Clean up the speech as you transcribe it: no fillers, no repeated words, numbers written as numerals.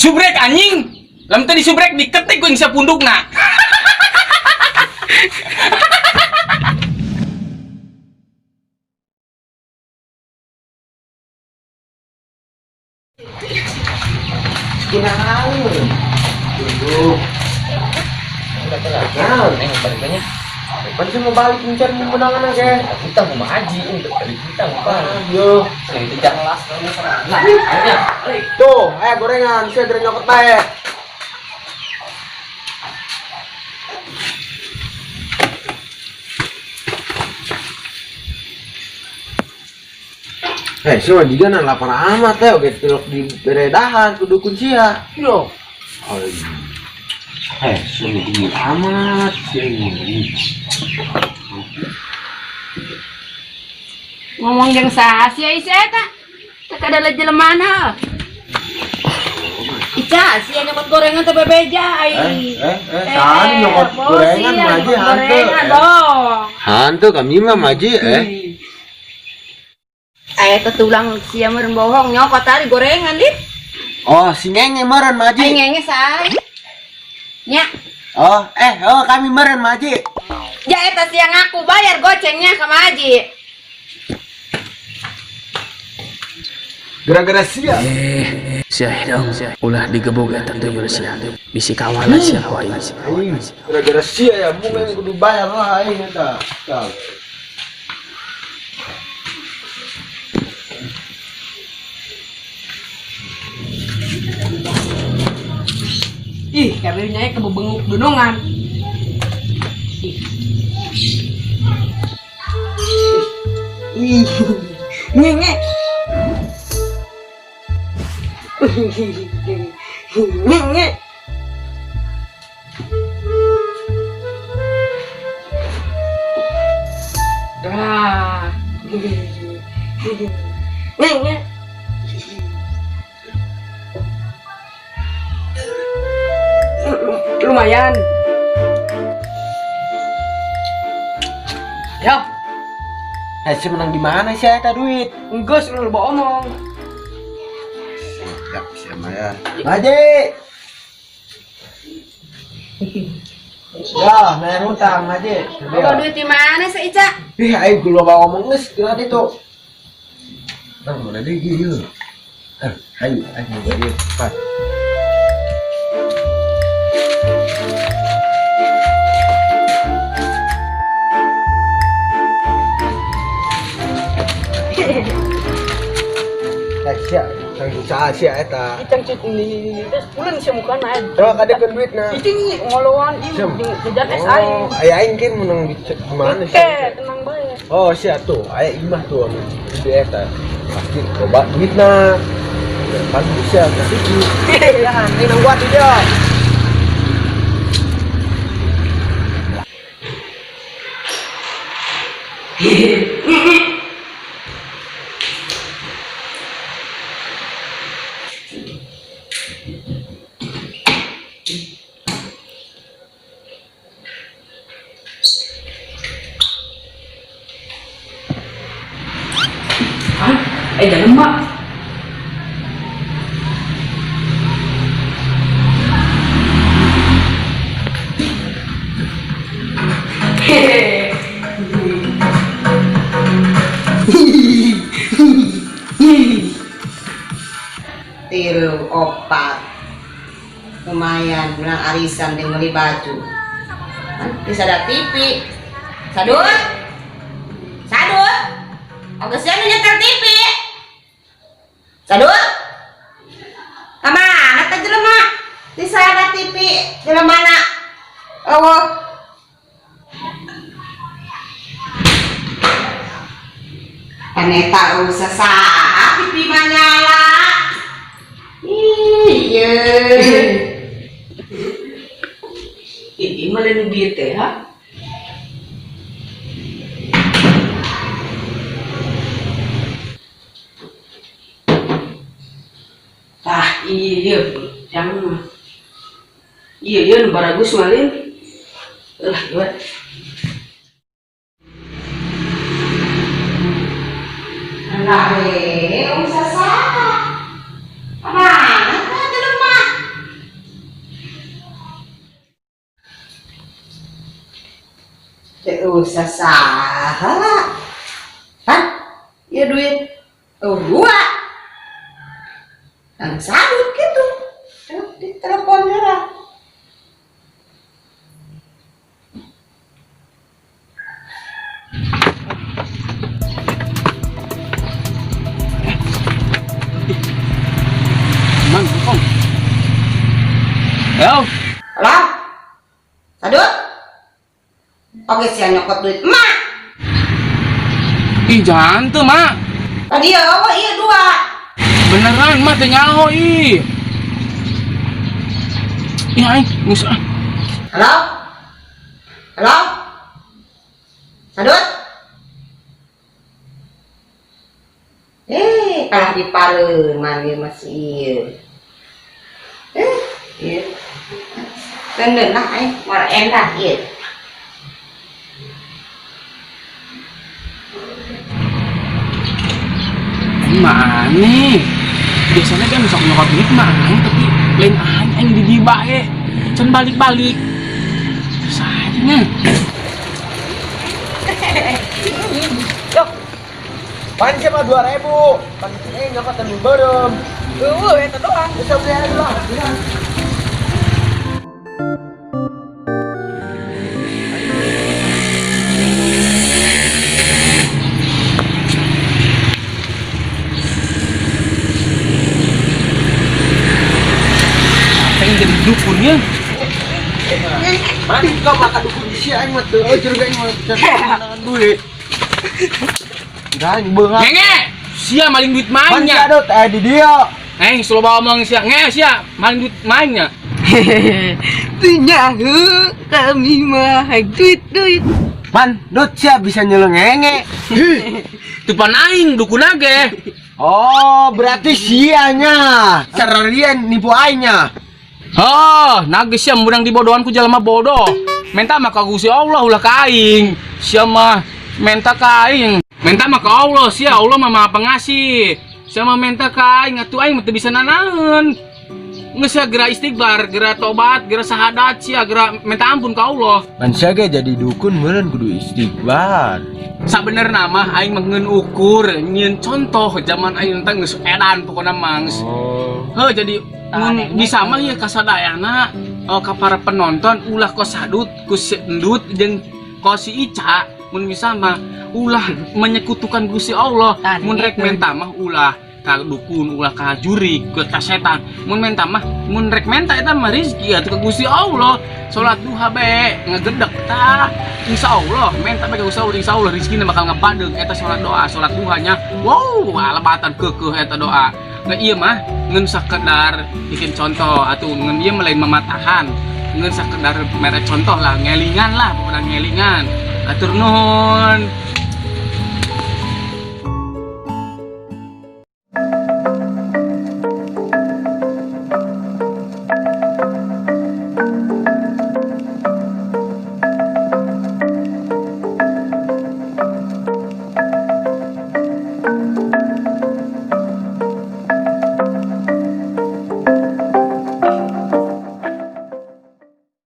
Subrek anjing. Lamun teu disubrek diketik ku yang sapundukna. Kunaon? Tunggu. Naon? Neng baliknya. Pan sih mau balik mencari pemenangan aja. Kita mau haji, ini balik kita mau. Yo. Nah, itu jelas. Nah, akhirnya balik. Tuh, ayo gorengan, saya dari nyokot bae. Eh, siapa juga na lapar amat ya, oke tilok di beredahan kudu kunci ya. Yo. Oh, iya. Eh, sungguh dingin amat sih ini. Ngomong jeung saha sia sia eta? Teu kada jelema ha. Ica, sia nyokot gorengan teh bebeja ai. Saha nyokot gorengan maji hantu. Gorengan dong. Hantu kami mah maji eh. Aya teh tulang sia meureun bohong nyokot tadi gorengan dit. Oh, si ngenge meureun maji. Ai ngenge saha? Nya. Oh, oh kami meureun maji. Ja eta sia ngaku bayar gocengnya ka Maji. Gara-gara sia. Sia hidung ulah digebug eta tuyul sia. Bisi kawalan sia wae. Aing gara-gara sia ya mung kudu bayar lah aing eta. Tah. Ih, kabehnya kebebenguk dunungan. Ih. Ih. Ngenge. Ngenge. Dah. Ngenge. Lumayan. Yo, Eh, si menang di mana sih eta duit? enggeus lu loba omong. Siap, siap bayar. Maji. Ya, bayar utang Maji. Bawa duit di mana sih Ica? Ih, aing kudu loba ngomong geus kira ditu. Bang, mana deui ieu? Eh, ayo, ayo mau ieu. Cepat. Eh, sia, sang usaha sia eta. Icang cek ini terus pulen sia mukana. Coba kadekeun duitna. Icing ngoloan ieu Siam. jeung jajan es aing. Oh, aya aing kan menang di cek mana sih? Eh, tenang bae. Oh, sia tuh, aya imah tuh anu di eta. Pasti coba duitna. Pan bisa kasih. Ya, ini nang buat dia. Hah? Eh, jangan, Mak. Hehehe. Tilu opat lumayan menang arisan dan beli baju. Bisa ada TV. Sadut, sadut, Augusnya nu nyetel TV. Sadut, kemana teh jelema? Bisa ada TV jelema mana? Oh, Aneta usah sah TV mah nyala. Iya. Ini mah lain duit teh, ha? Tah, iya, jangan mah. Iya, iya, nu baragus mah lain. Lah, iya. Nah, usah sah. Mana teh jelema? Teu usah saha. Hah? Ieu duit eueuh dua. Kang Sadut gitu. Di telepon heula. Mang, kong. Halo. Halo? Sadut? Oke, sia nyokot duit emak. Ih, jangan tuh, Mak. Tadi ya, oh iya dua. Beneran, Mak, teu nyaho ih. Ih, aing geus ah. Halo? Halo? Sadut? Eh, kalah di pareuman ieu masih ieu. Eh, ieu. Keun lah aing moal endah ieu. Aing mah aneh. Biasanya kan sok nyokot duit mah aing, tapi lain aing, aing di dieu bae. Can balik-balik. Sayangnya. Yok. Pan siapa 2000? Pan nyokot anu beureum. Eueuh eta doang. Bisa beli aja lah. Pengen jadi dukunnya. Mari kau makan dukun di sia aing mah teu eueuh aing mah teu duit. Enggak, ini beungang. Ngenge, sia maling duit Pan mainnya. sia dot di dia. Eh, selalu bawa omong sia. Nge, sia maling duit mainnya. Teu nyaho kami mah duit duit. Man, dot sia bisa nyelengenge. Tupan aing dukun age. Oh, berarti sianya. Cara dia nipu aingnya. Oh, nagis sia menang dibodohan ku jelema bodoh. Menta mah ka Gusti Allah ulah ka aing. Sia mah menta ka aing. Menta mah ka Allah, sia Allah mah Maha Pengasih. Sia mah menta ka aing atuh aing mah teu bisa nanaeun. Geus sia geura istighfar, geura tobat, geura sahadat sia, geura minta ampun ka Allah. Man sia ge jadi dukun meureun kudu istighfar. Sabenerna mah aing mah ngeun ukur, nyieun contoh zaman aing teh geus edan pokona mah geus. Oh. Heuh, jadi mun bisa mah ieu kasadayana oh, ka para penonton ulah kos sadut ku si endut jeung kos si Ica mun bisa mah ulah menyekutukan Gusti Allah. Mun rek menta mah ulah ka dukun, ulah ka jurig, ka setan. Mun menta mah mun rek menta eta mah rezeki atuh ka Gusti Allah. Salat duha be ngegedek tah. Insyaallah menta be ka Gusti Allah, insyaallah rezekina bakal ngapadeng eta salat doa, salat duhanya. Wow, alebatan keukeuh eta doa. Nah ieu mah ngeun sakedar bikin contoh atuh ngeun ieu mah lain mamatahan. Ngeun sakedar mere contoh lah, ngelingan lah pokona ngelingan. Atur nuhun.